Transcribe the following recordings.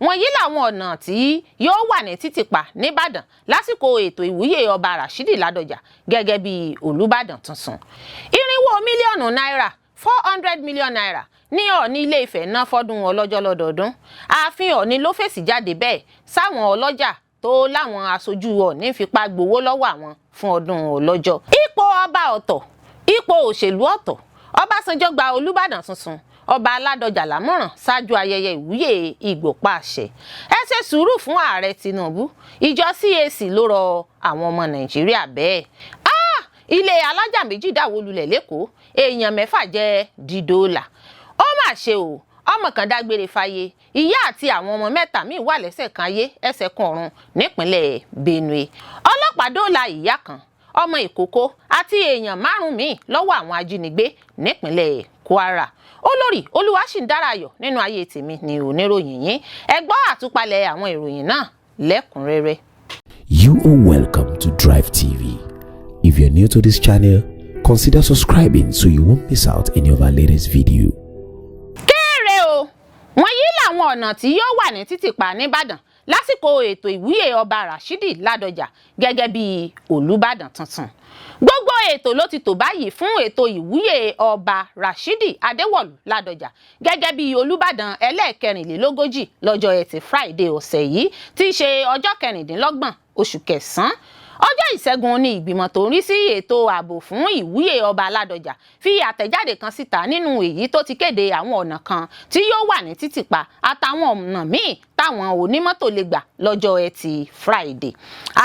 Wọ̀nyí làwọn ọ̀nà tí yóò wà ní títìpa nìbàdàn lásìkò ètò ìwúyè Ọba Rashidi Ládọjà gẹ́gẹ́ bí Olùbàdàn tuntun. 400 mílíọ̀nù náírà, ₦400 million, ní Ọ̀ọ̀ni Ilé-Ifẹ̀ ná fọ́dún ọlọ́jọ́ lọ́dọọdún. Ààfin Ọ̀ọ̀ni ló fèsì jáde bẹ́ẹ̀ sáwọn ọlọ́jà tó láwọn aṣojú Ọ̀ọ̀ni fipá gbowó lọ́wọ́ àwọn fún ọdún ọlọ́jọ́. Ipò ọba ọ̀tọ̀, ipò òṣèlú ọ̀tọ̀. Ọbásanjọ́ gba Olùbàdàn tuntun, Ọba Ládọjà, lámọ̀ràn ṣáájú ayẹyẹ ìwúyè ìgbòpá àṣẹ. Ẹ ṣe sùúrù fún Ààrẹ Tinubu, ìjọ CAC ló rọ àwọn ọmọ Nàìjíríà bẹ́ẹ̀. Ah! Ilé alájà méjì dàwó lulẹ̀ lÉkòó, èèyàn 6 jẹ́ dídóòlà. Ó mà ṣe o, ọmọ kan dágbére fáyé, ìyá àti àwọn ọmọ mẹ́ta míì wà lẹ́sẹ̀ kan ayé, ẹsẹ̀ kan ọ̀run nípínlẹ̀ Benue. Ọlọ́pàá dóòlà ìyá kan, ọmọ ìkókó àti èèyàn márùn míì lọ́wọ́ àwọn ajínigbé nípínlẹ̀ Kwara. Olórí Olúwaṣìǹdárayọ̀ nínú ayé tèmi ni oníròyìn yín. Ẹ gbọ́ àtúpalẹ̀ àwọn ìròyìn náà lẹ́kùnrẹ́rẹ́. You are welcome to Drive TV. If you're new to this channel, consider subscribing so you won't miss out any of our latest video. Kéré o! Wọ̀nyí làwọn ọ̀nà tí yóò wà ní títìpa nìbàdàn lásìkò ètò ìwúyè Ọba Rashidi Ládọjà gẹ́gẹ́ bí Olùbàdàn tuntun. Gbogbo ètò ló ti tò báyìí fún ètò ìwúyè Ọba Rashidi Adéwọ̀lú Ládọjà gẹ́gẹ́ bí Olùbàdàn ẹlẹ́ẹ̀kẹrìnlélógójì lọ́jọ́ Ẹtì Friday ọ̀sẹ̀ yìí, tí í ṣe ọjọ́ 26 oṣù kẹsàn-án. Ọjọ́ Ìṣẹ́gun ní ìgbìmọ̀ tó ń rí sí ètò ààbò fún ìwúyè Ọba Ládọjà fi àtẹ̀jáde kan síta, nínú èyí tó ti kéde àwọn ọ̀nà kan tí yóò wà ní títìpa àtàwọn ọ̀nà míì táwọn onímọ́tò lè gbà lọ́jọ́ Ẹtì Friday.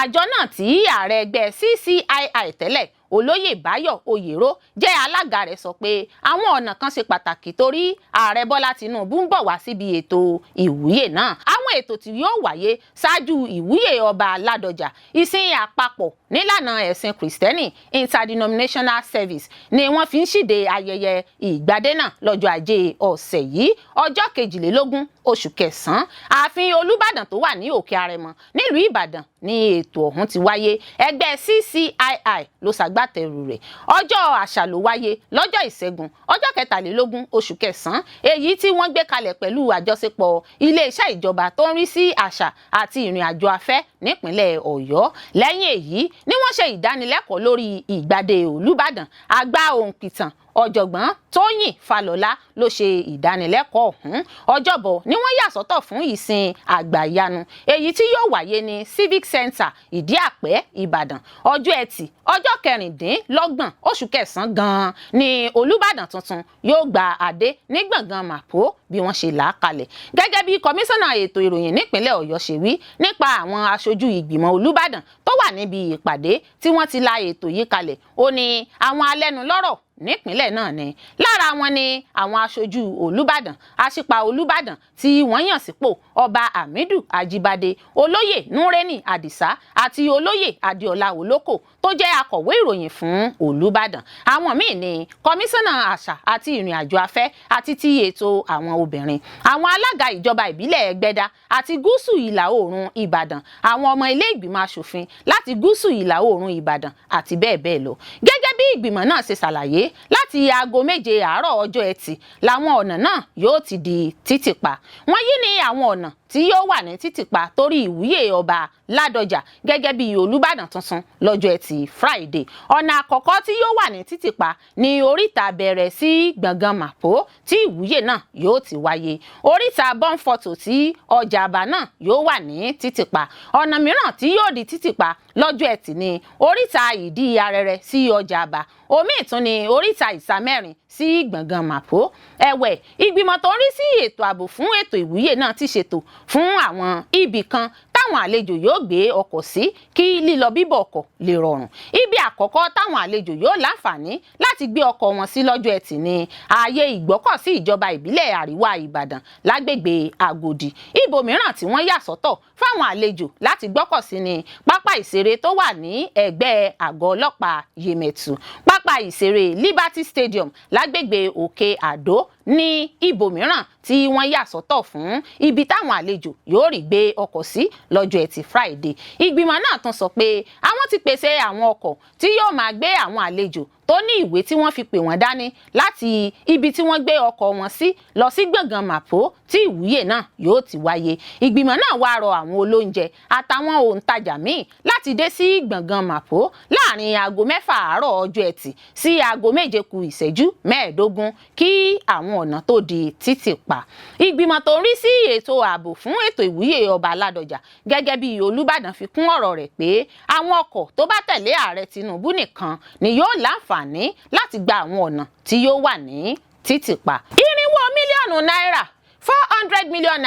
Àjọ náà tí ààrẹ ẹgbẹ́ CCII tẹ́lẹ̀, Olóyè Báyọ̀ Oyèrò, jẹ́ alága rẹ̀, sọ pé àwọn ọ̀nà kan ṣe pàtàkì torí Ààrẹ Bọ́lá Tinubu ń bọ̀ wá síbi ètò ìwúyè náà. Àwọn ètò tí yóò wáyé ṣáájú ìwúyè Ọba Ládọjà: ìsìn àpapọ̀ nílànà ẹ̀sìn Kìrìsìtẹ́nì, interdenominational service, ni wọ́n fi ń ṣíde ayẹyẹ ìgbadé náà lọ́jọ́ Ajé ọ̀sẹ̀ yìí, ọjọ́ 22 oṣù kẹsàn-án. Ààfin Olúbàdàn tó wà ní Òkè Àrẹ̀mọ nílùú Ìbàdàn ní ètò ọ̀hún ti wáyé. Ẹgbẹ́ CCII ló ṣagbátẹrù rẹ̀. Ọjọ́ àṣà ló wáyé lọ́jọ́ Ìṣẹ́gun, ọjọ́ 23 oṣù kẹsàn-án, èyí tí wọ́n gbé kalẹ̀ pẹ̀lú àjọṣepọ̀ iléeṣẹ́ ìjọba tó ń rí sí àṣà àti ìrìn àjò afẹ́ nípínlẹ̀ Ọ̀yọ́. Lẹ́yìn èyí ni wọ́n ṣe ìdánilẹ́kọ̀ọ́ lórí ìgbàdé Olúbàdàn. Àgbà òǹpìtàn, Ọ̀jọ̀gbọ́n Tóyìn Falọ́lá, ló ṣe ìdánilẹ́kọ̀ọ́ ọ̀hún. Ọjọ́bọ̀ ni wọ́n yà sọ́tọ̀ fún ìsìn àgbàyanu, èyí tí yóò wáyé ní Civic Center, Ìdí-Àpẹ́, Ìbàdàn. Ọjọ́ Ẹtì, ọjọ́ 26 oṣù kẹsàn-án gan-an ni Olúbàdàn tuntun yóò gba adé ní gbọ̀ngàn Mapo, bí wọ́n ṣe là á kalẹ̀. Gẹ́gẹ́ bí kọmíṣánná ètò ìròyìn nípínlẹ̀ Ọ̀yọ́ ṣe wí nípa àwọn aṣojú ìgbìmọ̀ Olúbàdàn tó wà níbi ìpàdé tí wọ́n ti la ètò yìí kalẹ̀, ó ní àwọn alẹ́nulọ́rọ̀ nípínlẹ̀ náà ni. Lára wọn ni àwọn aṣojú Olùbàdàn, àṣìpa Olùbàdàn tí wọ́n yàn sípò, Ọba Hamidu Ajíbádé, Olóyè Nureni Adisa àti Olóyè Adéọlá Olóko tó jẹ́ akọ̀wé ìròyìn fún Olùbàdàn. Àwọn míì ní kọmíṣánná àṣà àti ìrìn àjò afẹ́ àti ti ètò àwọn obìnrin, àwọn alága ìjọba ìbílẹ̀ Ẹgbẹ́dá àti gúúsù ìlà oòrùn Ìbàdàn, àwọn ọmọ ilé ìgbìmọ̀ asòfin láti gúúsù ìlà oòrùn Ìbàdàn àti bẹ́ẹ̀ bẹ́ẹ̀ lọ. Gẹ́gẹ́ bí ìgbìmọ̀ náà ṣe ṣàlàyé, láti aago 7 àárọ̀ ọjọ́ Ẹtì làwọn ọ̀nà náà yóò ti di títì pa. Wọ̀nyí ni àwọn ọ̀nà tí yóò wà ní títì pa torí ìwúyè Ọba Ládọjà gẹ́gẹ́ bí Olùbàdàn tuntun lọ́jọ́ Ẹtì Friday. Ọ̀nà àkọ́kọ́ tí yóò wà ní títì pa ní oríta bẹ̀rẹ̀ sí gbọ̀ngàn Mapo tí ìwúyè náà yóò ti wáyé, oríta Bọ́ńfọ̀tò tí ọjà àbá náà yóò wà ní títì pa. Ọ̀nà mìíràn tí yóò di títì pa lọ́jọ́ Ẹtì ní oríta Ìdí Arẹrẹ sí ọjà àbá. Òmíì tún ní oríta Ìsàmẹ́rin sí gbọ̀ngàn Mapo. Ẹ̀wẹ̀, ìgbìmọ̀ tó ń rí sí ètò ààbò fún ètò ìwúyè náà ti ṣètò fún àwọn ibì kan táwọn àlejò yóò gbé ọkọ̀ sí kí lílọ bíbọ̀ ọkọ̀ lè rọrùn. Ibi àkọ́kọ́ táwọn àlejò yóò láǹfààní láti gbé ọkọ̀ wọn sí lọ́jọ́ Ẹtì ní ààyè ìgbọ́kọ̀sí ìjọba ìbílẹ̀ Àríwá Ìbàdàn lágbègbè Àgòdì. Ibòmíràn tí wọ́n yà sọ́tọ̀ fáwọn àlejò láti gbọ́kọ̀ sí ní pápá ìṣeré tó wà ní ẹ̀gbẹ́ àgọ́ ọlọ́pàá Yemẹtu. Pápá ìṣeré Liberty Stadium lágbègbè Òkè Àdó ní ibòmíràn tí wọ́n yà sọ́tọ̀ fún ibi táwọn àlejò yóò rí gbé ọkọ̀ sí lọ́jọ́ Ẹtì Friday. Ìgbìmọ̀ náà tún sọ pé àwọn ti pèsè àwọn ọkọ̀ tí yóò máa gbé àwọn àlejò. tó ní ìwé tí wọ́n fi pè wọ́n dání láti ibi tí wọ́n gbé ọkọ̀ wọn sí lọ sí gbọ̀ngàn Mapo tí ìwúyè náà yóò ti wáyé. Ìgbìmọ̀ náà wá rọ àwọn olóúnjẹ àtàwọn òǹtajà míì láti dé sí gbọ̀ngàn Mapo láàrin aago 6 àárọ̀ ọjọ́ Ẹtì sí aago 6:45 kí àwọn ọ̀nà tó di títì pa. Ìgbìmọ̀ tó ń rí sí ètò ààbò fún ètò ìwúyè ọba Ládọjà gẹ́gẹ́ bí Olúbàdàn fi kún ọ̀rọ̀ rẹ̀ pé àwọn ọkọ̀ tó bá tẹ̀lé ààrẹ Tinubu nìkan ni yóò láǹfààní láti gba àwọn ọ̀nà tí yóò wà ní títì pa. 400 mílíọ̀nù náírà, ₦400 million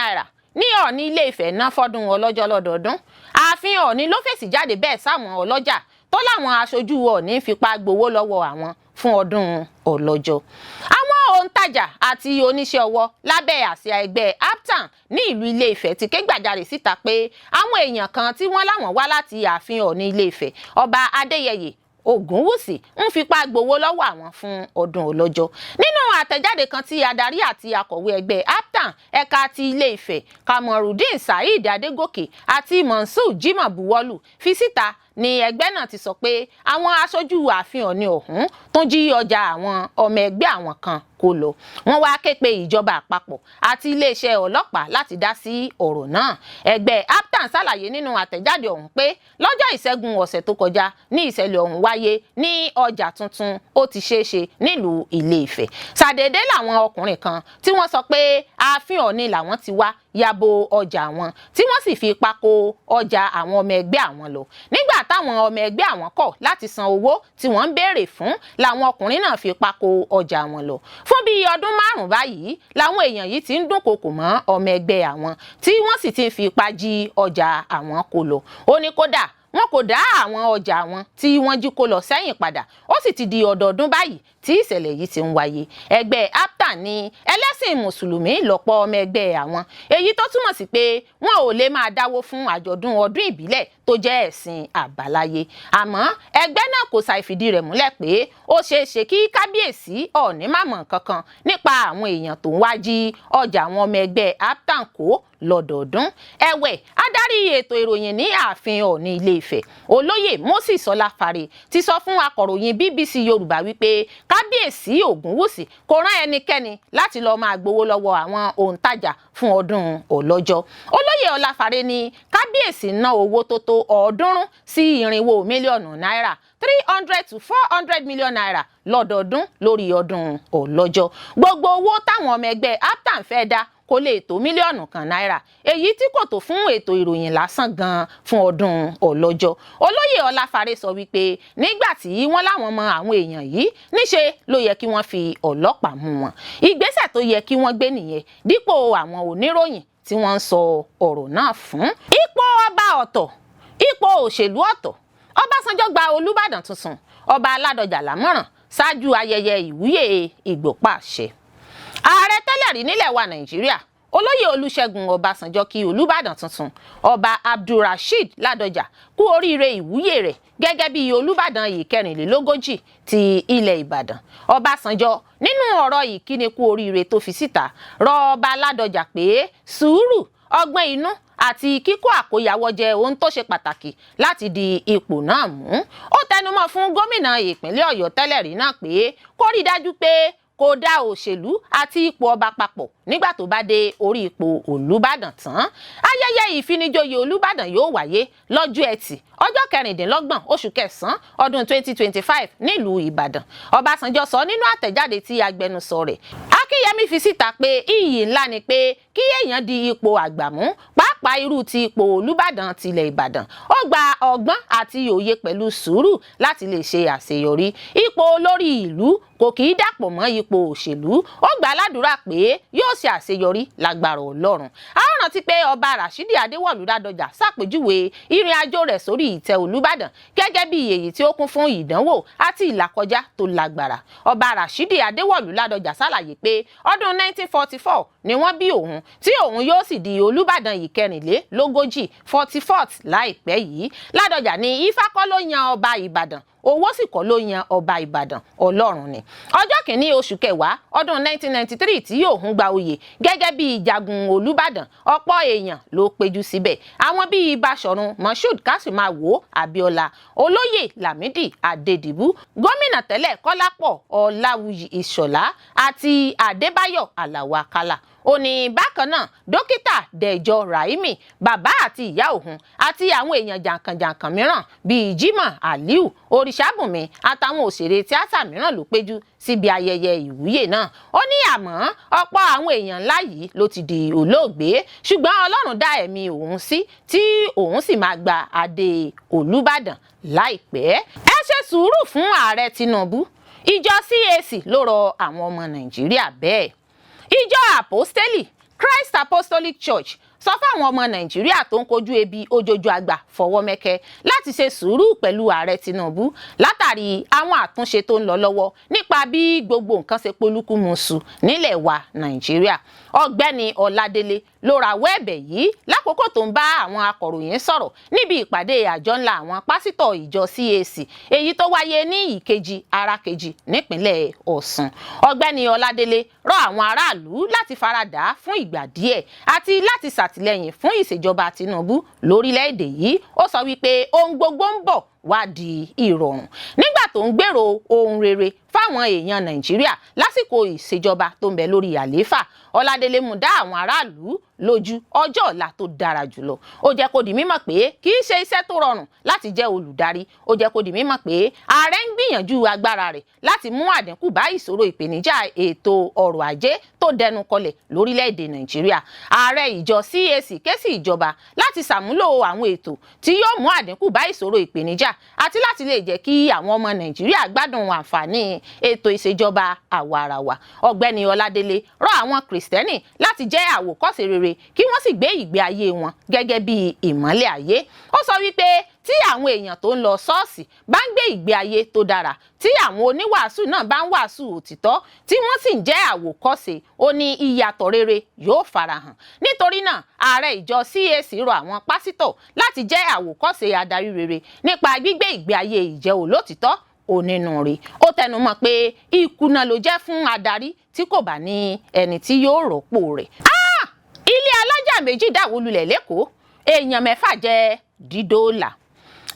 ní Ọọ̀ni Ilé-Ifẹ̀ ná fọ́dún ọlọ́jọ́ lọ́dọọdún. Ààfin Ọọ̀ni ló fèsì jáde bẹ́ẹ̀ sáwọn ọlọ́jà tó láwọn aṣojú Ọọ̀ni fipá gbowó lọ́wọ́ àwọn fún ọdún ọlọ́jọ́. Àwọn òǹtajà àti oníṣẹ́ ọwọ́ lábẹ́ àsíá ẹgbẹ́ APTAN ní ìlú Ilé-Ifẹ̀ ti ké gbàjarè síta pé àwọn èèyàn kan tí wọ́n láwọn wá láti ààfin Ọọ̀ni Ilé-Ifẹ̀, Ọba Adéyẹyè Ògúnwùsì, ń fipá gbowó lọ́wọ́ àwọn fún ọdún ọlọ́jọ́. Nínú àtẹ̀jáde kan tí adarí àti akọ̀wé ẹgbẹ́ APTAN ẹ̀ka ti Ilé-Ifẹ̀, Kamorudeen Saheed Adégòkè, àti Mansour Jimoh buwọ́lù fi síta ni ẹgbẹ́ náà ti sọ pé àwọn aṣojú ààfin Ọ̀ọ̀ni ọ̀hún tún jí ọjà àwọn ọmọ ẹgbẹ́ àwọn kan kó lọ. Wọ́n wá ké pe ìjọba àpapọ̀ àti iléeṣẹ́ ọlọ́pàá láti dá sí ọ̀rọ̀ náà. Ẹgbẹ́ APTAN ṣàlàyé nínú àtẹ̀jáde ọ̀hún pé lọ́jọ́ Ìṣẹ́gun ọ̀sẹ̀ tó kọjá ní ìṣẹ̀lẹ̀ ọ̀hún wáyé ní ọjà tuntun ó ti ṣeé ṣe nílùú Ilé-Ifẹ̀. Ṣàdédé làwọn ọkùnrin kan tí wọ́n sọ pé ààfin Ọ̀ọ̀ni làwọn ti wá yabo ọjà wọn, tí wọ́n sì fi ipá kó ọjà àwọn ọmọ ẹgbẹ́ àwọn lọ. Nígbà táwọn ọmọ ẹgbẹ́ àwọn kọ̀ láti san owó tí wọ́n ń béèrè fún, làwọn ọkùnrin náà fi ipá kó ọjà wọn lọ. Fún bíi ọdún 5 báyìí làwọn èèyàn yìí ti ń dúnkokò mọ́ ọmọ ẹgbẹ́ àwọn, tí wọ́n sì ti ń fi ipá jí ọjà àwọn kó lọ. Ó ní kódà, wọn kò dá àwọn ọjà wọn tí wọ́n jí kó lọ sẹ́yìn padà. Ó sì ti di ọdọọdún báyìí tí ìṣẹ̀lẹ̀ yìí ti ń wáyé. Ẹgbẹ́ APTAN ní ẹlẹ́sìn mùsùlùmí lọ́pọ̀ ọmọ ẹgbẹ́ àwọn, èyí tó túmọ̀ sí pé wọn ò lè máa dáwó fún àjọ̀dún ọdún ìbílẹ̀ tó jẹ́ ẹ̀sìn àbáláyé. Àmọ́ ẹgbẹ́ náà kò ṣàì fìdí rẹ̀ múlẹ̀ pé ó ṣeé ṣe kí kábíyèsí Ọọ̀ni má mọ̀ nǹkan kan nípa àwọn èèyàn tó ń wá jí ọjà àwọn ọmọ ẹgbẹ́ APTAN kó lọ́dọọdún. Ẹ̀wẹ̀, adarí ètò ìròyìn ní ààfin Ọọ̀ni Ilé-Ifẹ̀, olóyè Moses Ọláfárè, ti sọ fún akọ̀ròyìn BBC Yorùbá wípé kábíyèsí Ògúnwùsì kò rán ẹnikẹ́ni láti lọ́ọ́ máa gbowó lọ́wọ́ àwọn òǹtajà fún ọdún ọlọ́jọ́. Olóyè Ọláfárè ní kábíyèsí ná owó tó tó 300 sí 400 mílíọ̀nù náírà, ₦300 to 400 million lọ́dọọdún lórí ọdún ọlọ́jọ́. Gbogbo owó táwọn ọmọ ẹgbẹ́ APTAN fẹ́ dá kò lè tó 1 mílíọ̀nù náírà, èyí tí kò tó fún ètò ìròyìn lásán gan-an fún ọdún ọlọ́jọ́. Olóyè Ọláfárè sọ wípé nígbà tí wọ́n láwọn mọ àwọn èèyàn yìí, níṣe ló yẹ kí wọ́n fi ọlọ́pàá mú wọn. Ìgbésẹ̀ tó yẹ kí wọ́n gbé nìyẹn dípò àwọn oníròyìn tí wọ́n ń sọ ọ̀rọ̀ náà fún. Ipò ọba ọ̀tọ̀, ipò òṣèlú ọ̀tọ̀. Ọbásanjọ́ gba Olúbàdàn tuntun, ọba Ládọjà, lámọ̀ràn ṣáájú ayẹyẹ ìwúyè ìgbòpàṣẹ. Ààrẹ tẹ́lẹ̀ rí nílẹ̀ wa Nàìjíríà, olóyè Olúṣẹ́gun Ọbásanjọ́, kí Olúbàdàn tuntun, ọba Abdulrasheed Ládọjà, kú oríire ìwúyè rẹ̀ gẹ́gẹ́ bí Olúbàdàn ìkẹrìnlélógójì ti ilẹ̀ Ìbàdàn. Ọbásanjọ́, nínú ọ̀rọ̀ ìkíni kú oríire tó fi síta, rọ ọba Ládọjà pé sùúrù, ọgbọ́n inú àti kíkó àkóyawọ́ jẹ́ ohun tó ṣe pàtàkì láti di ipò náà mú. Ó tẹnumọ́ fún gómìnà ìpínlẹ̀ Ọ̀yọ́ tẹ́lẹ̀ rí náà pé kó rí dájú pé kò dá òṣèlú àti ipò ọba papọ̀ nígbà tó bá dé orí ipò Olúbàdàn tán. Ayẹyẹ ìfinijoyè Olúbàdàn yóò wáyé lọ́jọ́ Ẹtì, ọjọ́ 26 oṣù kẹsàn-án ọdún 2025 nílùú Ìbàdàn. Ọbásanjọ́ sọ nínú àtẹ̀jáde tí agbẹnusọ rẹ̀ Akínyẹmí fi síta pé iyì ńlá ni pé kí èèyàn di ipò àgbà mú, pàápàá irú ti ipò Olúbàdàn tilẹ̀ Ìbàdàn. Ó gba ọgbọ́n àti òye pẹ̀lú sùúrù láti lè ṣe àṣeyọrí. Ipò olórí ìlú kò kì í dàpọ̀ mọ́ ipò òṣèlú. Ó gbà á ládùúrà pé yóò ṣe àṣeyọrí lágbára Ọlọ́run. A ó rántí pé ọba Rashidi Adéwọ̀lú Ládọjà ṣàpèjúwe ìrìn àjò rẹ̀ sórí ìtẹ́ Olúbàdàn gẹ́gẹ́ bí èyí tí ó kún fún ìdánwò àti ìlàkọjá tó lágbára. Ọba Rashidi Adéwọ̀lú Ládọjà ṣàlàyé pé ọdún 1944 ni wọ́n bí òun, tí òun yóò sì di Olúbàdàn ìkẹrìnlélógójì, 44th, láìpẹ́ yìí. Ládọjà ní Ifá kọ́ ló yan ọba Ìbàdàn, owó sì kọ́ ló yan ọba Ìbàdàn, Ọlọ́run ni. Ọjọ́ kìíní oṣù kẹwàá ọdún 1993 tí òun gba oyè gẹ́gẹ́ bí Jagun Olúbàdàn, ọ̀pọ̀ èèyàn ló péjú síbẹ̀. Àwọn bíi Báṣọ̀run Moshood Kásìmáwò Abíọ́lá. Olóyè Lámìdí Adédìbú, gómìnà tẹ́lẹ̀ Kọ́lápọ̀ Ọláwuyì Ìṣọ̀lá àti Adébáyọ̀ Aláò Àkàlà. Ó ní bákan náà, Dókítà Dẹ̀jọ Raimi, bàbá àti ìyá òun, àti àwọn èèyàn jàǹkànjàǹkàn mìíràn bíi Jimoh Aliu, Òrìṣàbùnmi àtàwọn òṣèré tíátà mìíràn ló péjú síbi ayẹyẹ ìwúyè náà. Ó ní àmọ́ ọ̀pọ̀ àwọn èèyàn ńlá yìí ló ti di olóògbé, ṣùgbọ́n Ọlọ́run dá ẹ̀mí òun sí, tí òun sì máa gba adé Olúbàdàn láìpẹ́. Ẹ ṣe sùúrù fún Ààrẹ Tinubu, ìjọ CAC ló rọ àwọn ọmọ Nàìjíríà bẹ́ẹ̀. Ìjọ Àpọ́stélì Christ Apostolic Church sọ fáwọn ọmọ Nàìjíríà tó ń kojú ebi ojojú àgbà fọwọ́ mẹ́kẹ́ láti ṣe sùúrù pẹ̀lú Ààrẹ Tinubu látàrí àwọn àtúnṣe tó ń lọ lọ́wọ́ nípa bí gbogbo nǹkan ṣe polúkúmuṣu nílẹ̀ wa Nàìjíríà. Ọ̀gbẹ́ni Ọládélé ló rawọ́ ẹ̀bẹ̀ yìí lákòókò tó ń bá àwọn akọ̀ròyìn sọ̀rọ̀ níbi ìpàdé àjọ ńlá àwọn pásítọ̀ ìjọ CAC, èyí tó wáyé ní Ìkejì Arákejì nípínlẹ̀ Ọ̀ṣun. Ọ̀gbẹ́ni Ọládélé rọ àwọn aráàlú láti faradà fún ìgbà díẹ̀ àti láti ṣàtìlẹ́yìn fún ìṣèjọba Tinubu lórílẹ̀‐èdè yìí. Ó sọ wípé ohun gbogbo ń bọ̀ wá di ìrọ̀rùn nígbà tó ń gbèrò ohun rere fáwọn èèyàn Nàìjíríà lásìkò ìṣèjọba tó ń bẹ lórí àlééfà. Ọládélé mú dá àwọn aráàlú lójú ọjọ́ ọ̀la tó dára jùlọ. Ó jẹ́ kó di mímọ̀ pé kì í ṣe iṣẹ́ tó rọrùn láti jẹ́ olùdarí. Ó jẹ́ kó di mímọ̀ pé ààrẹ ń gbìyànjú agbára rẹ̀ láti mú àdínkù bá ìṣòro ìpèníjà ètò ọrọ̀ ajé tó dẹnu kọlẹ̀ lórílẹ̀‐èdè Nàìjíríà. Ààrẹ ìjọ CAC ké sí ìjọba láti ṣàmúlò àwọn ètò tí yóò mú àdínkù bá ìṣòro ìpèníjà àti láti lè jẹ́ kí àwọn ọmọ Nàìjíríà gbádùn àǹfààní ètò ìṣèjọba àwarawa. Ọ̀gbẹ́ni Ọládélé rọ àwọn Kìrìsìtẹ́nì láti jẹ́ àwòkọ́ṣe rere, kí wọ́n sì gbé ìgbé ayé wọn gẹ́gẹ́ bí ìmọ́lẹ̀ ayé. Ó sọ wípé tí àwọn èèyàn tó ń lọ ṣọ́ọ̀ṣì bá ń gbé ìgbé ayé tó dára, tí àwọn oníwàásù náà bá ń wàásù òtítọ́, tí wọ́n sì ń jẹ́ àwòkọ́ṣe, ó ní ìyàtọ̀ rere yóò farahàn. Nítorí náà, ààrẹ ìjọ CAC rọ àwọn pásítọ̀ láti jẹ́ àwòkọ́ṣe adarí rere nípa gbígbé ìgbé ayé ìjẹ́ olótìtọ́, onínúure. Ó tẹnumọ́ pé ìkùnà ló jẹ́ fún adarí tí kò bá ní ẹni tí yóò rọ́pò rẹ̀. Ilé alájà méjì dàwó lulẹ̀ l'Ékòó, èèyàn 6 jẹ́ dídóòlà.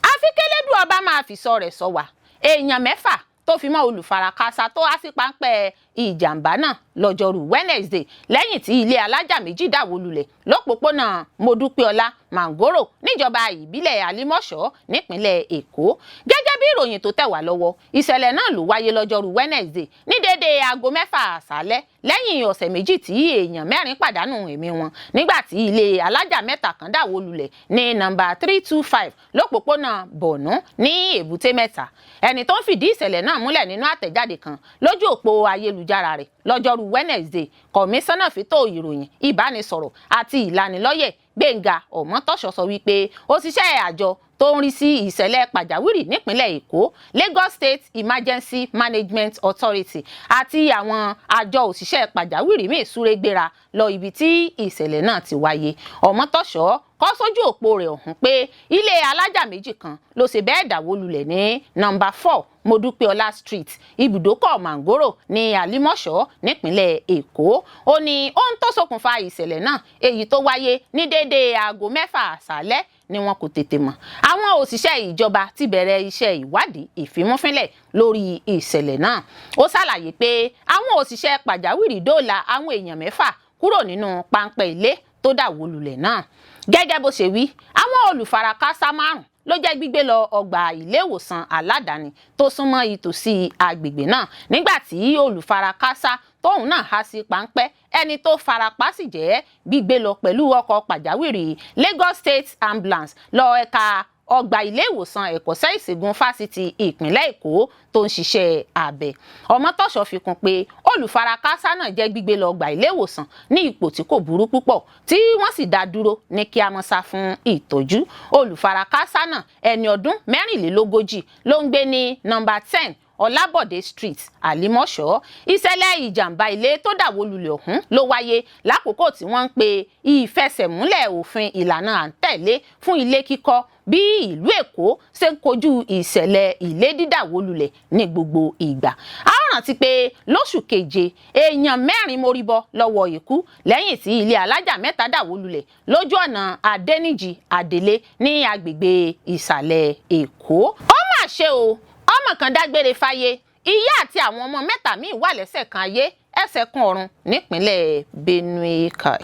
Àfi kélédù ọba máa fi sọ rẹ̀ sọ wá. Èèyàn 6 tó fi mọ́ olùfarakásá tó há sí páńpẹ́ ìjàmbá náà lọ́jọ́rú Wednesday, lẹ́yìn tí ilé alájà méjì dàwó lulẹ̀ lọ́pòpónà Modúpẹ́ọlá Mangoro níjọba ìbílẹ̀ Àlímọ̀ṣọ́ nípínlẹ̀ Èkó. Gẹ́gẹ́ bí ìròyìn tó tẹ̀ wá lọ́wọ́, ìṣẹ̀lẹ̀ náà ló wáyé lọ́jọ́rú Wednesday ní déédéé aago 6 àṣálẹ́, lẹ́yìn ọ̀sẹ̀ 2 tí èèyàn 4 pàdánù ẹ̀mí wọn nígbà tí ilé alájà mẹ́ta kan dàwó lulẹ̀ ní nọ́mbà 325 lọ́pòpónà Bọ̀nú ní Èbúté Mẹ́ta. Ẹni tó ń fìdí ìṣẹ̀lẹ̀ náà múlẹ̀ nínú àtẹ̀jáde kan lójú òpó ayélujára rẹ̀ lọ́jọ́rú Wednesday, kọmíṣánná fìtò ìròyìn, ìbánisọ̀rọ̀ àti ìlanilọ́yẹ̀, Gbẹ̀ngà Ọmọtọ́ṣọ̀, sọ wípé òṣìṣẹ́ àjọ tó ń rí sí ìṣẹ̀lẹ̀ pàjáwìrì nípínlẹ̀ Èkó, Lagos State Emergency Management Authority, àti àwọn àjọ òṣìṣẹ́ pàjáwìrì míì súré gbéra lọ ibi tí ìṣẹ̀lẹ̀ náà ti wáyé. Ọmọtọ́ṣọ̀ kọ sójú òpó rẹ̀ ọ̀hún pé ilé alájà méjì kan ló ṣe bẹ́ẹ̀ dàwó lulẹ̀ ní nọ́mbà 4 Modúpẹ́ọlá Street, ibùdókọ̀ Mangoro ní Àlímọ̀ṣọ́ nípínlẹ̀ Èkó. Ó ní ohun tó ṣokùnfà ìṣẹ̀lẹ̀ náà, èyí tó wáyé ní déédéé aago 6 àṣálẹ́, ni wọn kò tètè mọ̀. Àwọn òṣìṣẹ́ ìjọba ti bẹ̀rẹ̀ iṣẹ́ ìwádìí ìfimúfínlẹ̀ lórí ìṣẹ̀lẹ̀ náà. Ó ṣàlàyé pé àwọn òṣìṣẹ́ pàjáwìrì dóòlà àwọn èèyàn 6 kúrò nínú páńpẹ́ ilé tó dàwó lulẹ̀ náà. Gẹ́gẹ́ bó ṣe wí, àwọn olùfarakásá 5 ló jẹ́ gbígbé lọ ọgbà iléèwòsàn aládàáni tó súnmọ́ ìtòsí agbègbè náà, nígbà tí olùfarakásá tóun náà há sí páńpẹ́, ẹni tó farapa, sì jẹ́ gbígbé lọ pẹ̀lú ọkọ̀ pàjáwìrì Lagos State Ambulance lọ ẹ̀ka ọgbà iléèwòsàn ẹ̀kọ́ṣẹ́ ìṣègùn Fásitì ìpínlẹ̀ Èkó tó ń ṣiṣẹ́ abẹ. Ọmọtọ́ṣọ̀ fi kún pé olùfarakásá náà jẹ́ gbígbé lọ ọgbà iléèwòsàn ní ipò tí kò burú púpọ̀, tí wọ́n sì dá dúró ní kíámọ́sá fún ìtọ́jú. Olùfarakásá náà, ẹni ọdún 44, ló ń gbé ní nọ́mbà 10 Ọlábọ̀dé Street, Àlímọ̀ṣọ́. Ìṣẹ̀lẹ̀ ìjàmbá ilé tó dàwó lulẹ̀ ọ̀hún ló wáyé lákòókò tí wọ́n ń pe ìfẹsẹ̀múlẹ̀ òfin ìlànà à ń tẹ̀lé fún ilé kíkọ́, bí ìlú Èkó ṣe ń kojú ìṣẹ̀lẹ̀ ilé dídàwó lulẹ̀ ní gbogbo ìgbà. A ó rántí pé lóṣù keje, èèyàn 4 mórí bọ́ lọ́wọ́ ikú lẹ́yìn tí ilé alájà 3 dàwó lulẹ̀ lójú ọ̀nà Adéníjì Adélé ní agbègbè Ìsàlẹ̀ Èkó. Ó mà ṣe o, ọmọ kan dágbére fáyé, ìyá àti àwọn ọmọ 3 míì wà lẹ́sẹ̀ kan ayé ẹsẹ̀ kan ọ̀run nípínlẹ̀ Benue. Kai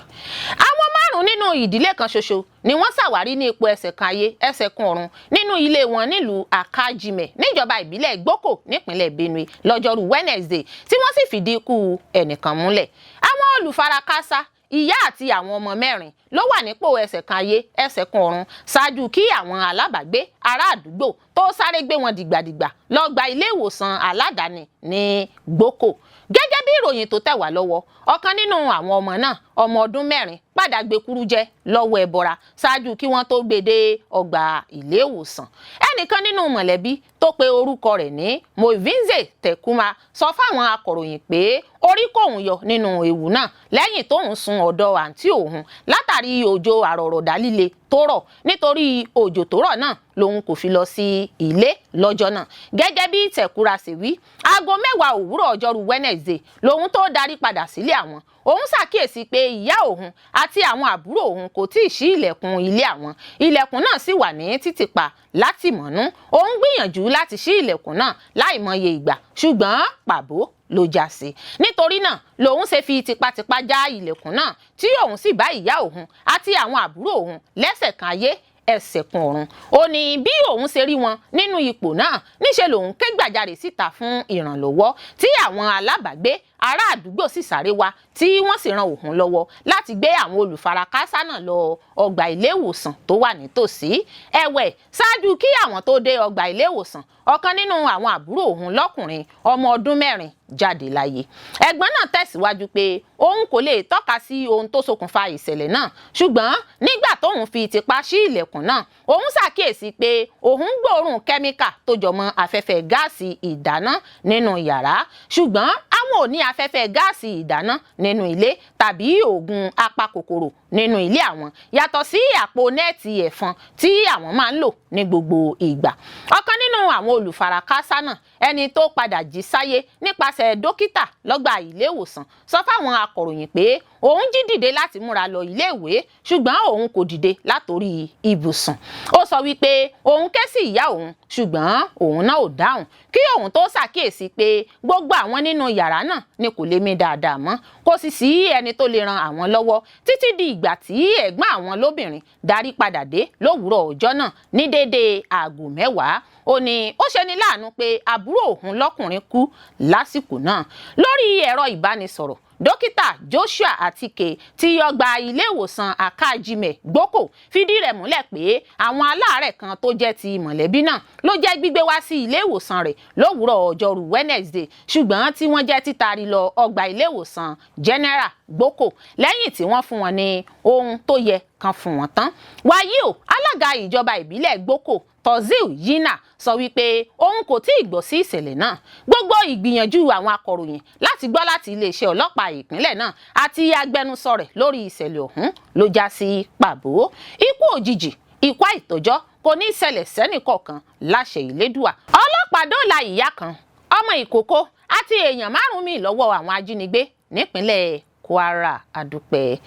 àwọn 5 nínú ìdílé kan ṣoṣo ni wọ́n ṣàwárí ní ipò ẹsẹ̀ kan ayé ẹsẹ̀ kan ọ̀run nínú ilé wọn nílùú Akajime níjọba ìbílẹ̀ Gboko nípínlẹ̀ Benue lọ́jọ́rú Wednesday, tí wọ́n sì fìdí ikú ẹnìkan múlẹ̀. Àwọn olùfarakásá, ìyá àti àwọn ọmọ 4 ló wà nípò ẹsẹ̀ kan ayé ẹsẹ̀ kan ọ̀run ṣáájú kí àwọn alábàágbé ará àdúgbò tó sáré gbé wọn dìgbàdìgbà lọ gba ilé ìwòsàn aládàáni ní Gboko. Gẹ́gẹ́ bí ìròyìn tó tẹ̀ wá lọ́wọ́, ọ̀kan nínú àwọn ọmọ náà, ọmọ ọdún 4, padà gbẹkuru jẹ lọ́wọ́ ẹbọra ṣáájú kí wọ́n tó gbé dé ọgbà ilé ìwòsàn. Ẹnìkan nínú mọ̀lẹ́bí tó pe orúkọ rẹ̀ ní Moivinze Tekuma sọ fáwọn akọ̀ròyìn pé orí kòun yọ nínú ewu náà lẹ́yìn tóun sun ọ̀dọ̀ àǹtí òun látàrí òjò àrọ̀rọ̀dá líle tó rọ̀. Nítorí òjò tó rọ̀ náà lòun kò fi lọ sí ilé lọ́jọ́ náà. Gẹ́gẹ́ bí Tẹ̀kúra ṣe wí, aago 10 òwúrọ̀ ọjọ́rú Wednesday lòun tó darí padà sílé àwọn. Òun ṣàkíyèsí pé ìyá òun àti àwọn àbúrò òun kò tíì ṣí ilẹ̀kùn ilé àwọn, ilẹ̀kùn náà sì wà ní títìpa láti mọ̀nú. Òun gbìyànjú láti ṣí ilẹ̀kùn náà láìmọye ìgbà, ṣùgbọ́n pàbó ló já sí. Nítorí náà lòun ṣe fi tipátipá já ilẹ̀kùn náà, tí òun sì bá ìyá òun àti àwọn àbúrò òun lẹ́sẹ̀ kan ayé ẹsẹ̀ kan ọ̀run. Ó ní bí òun ṣe rí wọn nínú ipò náà, níṣẹ́ lòun ké gbàjarè síta fún ìrànlọ́wọ́, tí àwọn alábàágbé ará àdúgbò sì sáré wá, tí wọ́n sì ran òun lọ́wọ́ láti gbé àwọn olùfarakásá náà lọ ọgbà ilé ìwòsàn tó wà nítòsí. Ẹ̀wẹ̀, ṣáájú kí àwọn tó dé ọgbà ilé ìwòsàn, ọ̀kan nínú àwọn àbúrò òun lọ́kùnrin, ọmọ ọdún 4, jáde láyé. Ẹ̀gbọ́n náà tẹ̀síwájú pé òun kò lè tọ́ka sí ohun tó ṣokùnfà ìṣẹ̀lẹ̀ náà, ṣùgbọ́n nígbà tóun fi tipá ṣí ilẹ̀kùn náà, òun ṣàkíyèsí pé òun gbóòórùn kẹ́míkà tó jọmọ́ afẹ́fẹ́ gáàsì ìdáná nínú yàrá, ṣùgbọ́n àwọn ò ní afẹ́fẹ́ gáàsì ìdáná nínú ilé tàbí oògùn apakòkòrò nínú ilé àwọn, yàtọ̀ sí àpò nẹ́ẹ̀tì ẹ̀fọn tí àwọn máa ń lò ní gbogbo ìgbà. Ọ̀kan nínú àwọn olùfarakásá náà, ẹni tó padà jí sáyé nípasẹ̀ dókítà lọ́gbà ilé ìwòsàn, sọ fáwọn akọ̀ròyìn pé òun jí dìde láti múra lọ iléèwé, ṣùgbọ́n òun kò dìde látòrí ibùsùn. Ó sọ wípé òun ké sí ìyá òun, ṣùgbọ́n òun náà ò dáhùn, kí òun tó ṣàkíyèsí pé gbogbo àwọn nínú yàrá náà ni kò lè mí dáadáa mọ́, kò sì sí ẹni tó lè ran àwọn lọ́wọ́ títí di ìgbà tí ẹ̀gbọ́n àwọn lóbìnrin darí padà dé lówùúrọ̀ ọjọ́ náà ní déédéé aago 10. Ó ní ó ṣeni láàánú pé àbúrò òun lọ́kùnrin kú lásìkò náà. Lórí ẹ̀rọ ìbánisọ̀rọ̀, dókítà Joshua Atike tí ọgbà ilé ìwòsàn Akajime Gboko fìdí rẹ̀ múlẹ̀ pé àwọn aláàárẹ̀ kan tó jẹ́ ti mọ̀lẹ́bí náà ló jẹ́ gbígbé wá sí ilé ìwòsàn rẹ̀ lówùúrọ̀ ọjọ́rú Wednesday, ṣùgbọ́n tí wọ́n jẹ́ títari lọ ọgbà ilé ìwòsàn General Gboko lẹ́yìn tí wọ́n fún wọn ní ohun tó yẹ kan fún wọn tán. Wàyí o, alága ìjọba ìbílẹ̀ Gboko, Tozil Yina, sọ wípé òun kò tí ì gbọ́ sí ìṣẹ̀lẹ̀ náà. Gbogbo ìgbìyànjú àwọn akọ̀ròyìn láti gbọ́ láti iléeṣẹ́ ọlọ́pàá ìpínlẹ̀ náà àti agbẹnusọ rẹ̀ lórí ìṣẹ̀lẹ̀ ọ̀hún ló já sí pàbó. Ikú òjijì, ikú àìtọ́jọ́ kò ní ìṣẹ̀lẹ̀ sẹ́nìkọ̀ọ̀kan láṣẹ Ìlédùà. Ọlọ́pàá dóòlà ìyá kan, ọmọ ìkókó àti èèyàn 5 míì lọ́wọ́ àwọn ajínigbé nípínlẹ̀ Kwara. Àdúpẹ́.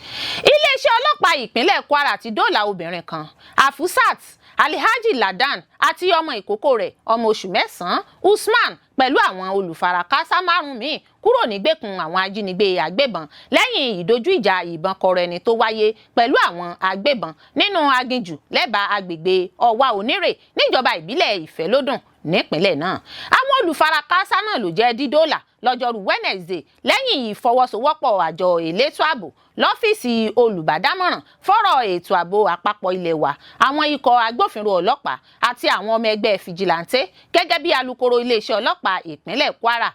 Iléeṣẹ́ ọlọ́pàá ìpínlẹ̀ Kwara ti dóòlà obìnrin kan, Afusat Alhaji Ladan, àti ọmọ ìkókó rẹ̀ ọmọ oṣù 9, Usman, pẹ̀lú àwọn olùfarakásá 5 míì kúrò nígbèkùn àwọn ajínigbé agbébọn lẹ́yìn ìdojú ìjà ìbọn kọrọ ẹni tó wáyé pẹ̀lú àwọn agbébọn nínú aginjù lẹ́bàá agbègbè Ọ̀wá Onírè níjọba ìbílẹ̀ Ìfẹ́lódùn nípínlẹ̀ náà. Àwọn olùfarakásá náà ló jẹ́ dídóòlà lọ́jọ́rú Wednesday lẹ́yìn ìfọwọ́sowọ́pọ̀ àjọ elétò ààbò lọ́fíìsì olùbádámọ̀ràn fọ́rọ̀ ètò ààbò àpapọ̀ ilé wa, àwọn ikọ̀ agbófinró ọlọ́pàá àti àwọn ọmọ ẹgbẹ́ fìjìláńtẹ́, gẹ́gẹ́ bí alukoro iléeṣẹ́ ọlọ́pàá ìpínlẹ̀ Kwara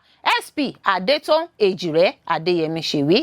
SP Adétọ́n Èjìrẹ́ Adéyẹmí ṣe wí.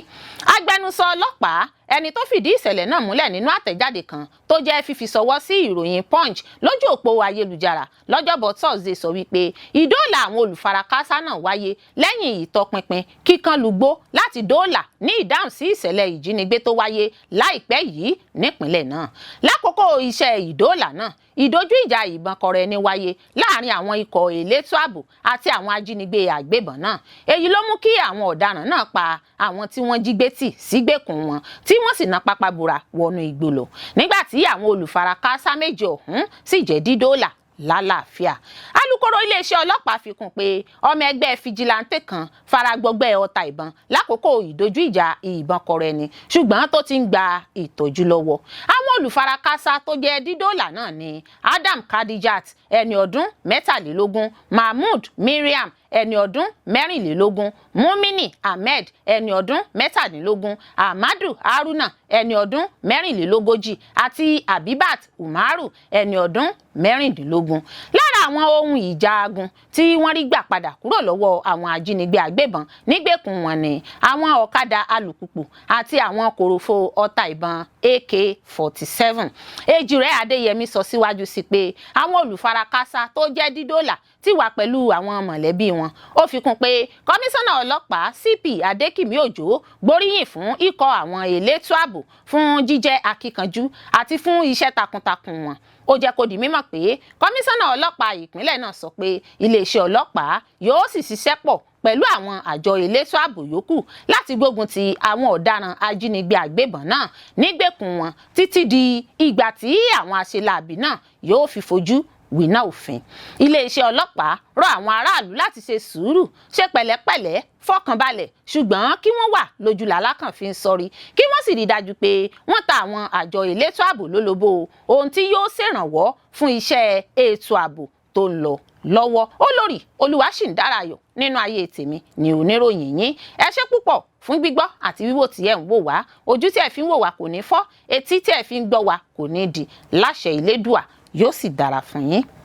Agbẹnusọ ọlọ́pàá, ẹni tó fìdí ìṣẹ̀lẹ̀ náà múlẹ̀ nínú àtẹ̀jáde kan tó jẹ́ fífi ṣọwọ́ sí ìròyìn Punch lójú òpó ayélujára lọ́jọ́bọ̀ Thursday, sọ wípé ìdóòlà àwọn olùfarakásá náà wáyé lẹ́yìn ìtọpinpin kíkan lùgbó láti dóòlà ní ìdáhùn sí ìṣẹ̀lẹ̀ ìjínigbé. ìjínigbé tó wáyé láìpẹ́ yìí nípìnlẹ̀ náà. Lákòókò iṣẹ́ ìdóòlà náà, ìdojú ìjà ìbọn kọrọ ẹni wáyé láàrin àwọn ikọ̀ elétò ààbò àti àwọn ajínigbé àgbébọn náà. Èyí ló mú kí àwọn ọ̀daràn náà pa àwọn tí wọ́n jí gbé tì sígbèkùn wọn, tí wọ́n sì ná pápá bora wọnú igbó lọ, nígbà tí àwọn olùfarakásá méje ọ̀hún sì jẹ́ dídóòlà lálàáfíà. Alūkkóró iléeṣẹ́ ọlọ́pàá fi kún pé ọmọ ẹgbẹ́ fijilantè kan faragbọgbẹ́ ọta ìbọn lákòókò ìdojú ìjà ìbọn kọrọ ẹni, ṣùgbọ́n tó ti ń gba ìtọ́jú lọ́wọ́. Àwọn olùfarakásá tó jẹ́ dídóòlà náà ni Adam Kadijat, ẹni ọdún 23, Mahmood Miriam, ẹni ọdún 24, Mumini Ahmed, ẹni ọdún 17, Ahmadu Haruna, ẹni ọdún 44, àti Abibat Umaru, ẹni ọdún 16. Lára àwọn ohun ìjà agun tí wọ́n rí gbà padà kúrò lọ́wọ́ àwọn ajínigbé agbébọn nígbèkùn wọn ni àwọn ọ̀kadà alùpùpù àti àwọn kòròfo ọta ìbọn AK-47. Èjìrẹ́ Adéyẹmí sọ síwájú sí pé àwọn olùfarakásá tó jẹ́ dídóòlà ti wà pẹ̀lú àwọn mọ̀lẹ́bí wọn. Ó fi kún pé kọmíṣánná ọlọ́pàá CP Adékìmí Òjó gbóríyìn fún ikọ̀ àwọn elétò ààbò fún jíjẹ́ akíkanjú àti fún iṣẹ́ takuntakun wọn. Ó jẹ́ kó di mímọ̀ pé kọmíṣánná ọlọ́pàá ìpínlẹ̀ náà sọ pé iléeṣẹ́ ọlọ́pàá yóò sì ṣiṣẹ́ pọ̀ pẹ̀lú àwọn àjọ elétò ààbò yòókù láti gbógun ti àwọn ọ̀daràn ajínigbé àgbébọn náà nígbèkùn wọn títí di ìgbà tí àwọn aṣeláàbí náà yóò fi fojú wíná òfin. Iléeṣẹ́ ọlọ́pàá rọ àwọn aráàlú láti ṣe sùúrù, ṣe pẹ̀lẹ́pẹ̀lẹ́, fọkànbalẹ̀, ṣùgbọ́n kí wọ́n wà lójú làlákàn fi ń sọrí, kí wọ́n sì rí i dájú pé wọ́n ta àwọn àjọ elétò ààbò lólobó ohun tí yóò ṣèrànwọ́ fún iṣẹ́ ètò ààbò tó ń lọ lọ́wọ́. Olórí Olúwaṣìǹdárayọ̀ nínú ayé tèmi ni oníròyìn yín. Ẹ ṣé púpọ̀ fún gbígbọ́ àti wíwò tí ẹ̀ ń wò wá. Ojú tí ẹ fi ń wò wá kò ní fọ́, etí tí ẹ fi ń gbọ́ wá kò ní di. Láṣẹ Ìlédùà, yóò sì dára fún yín.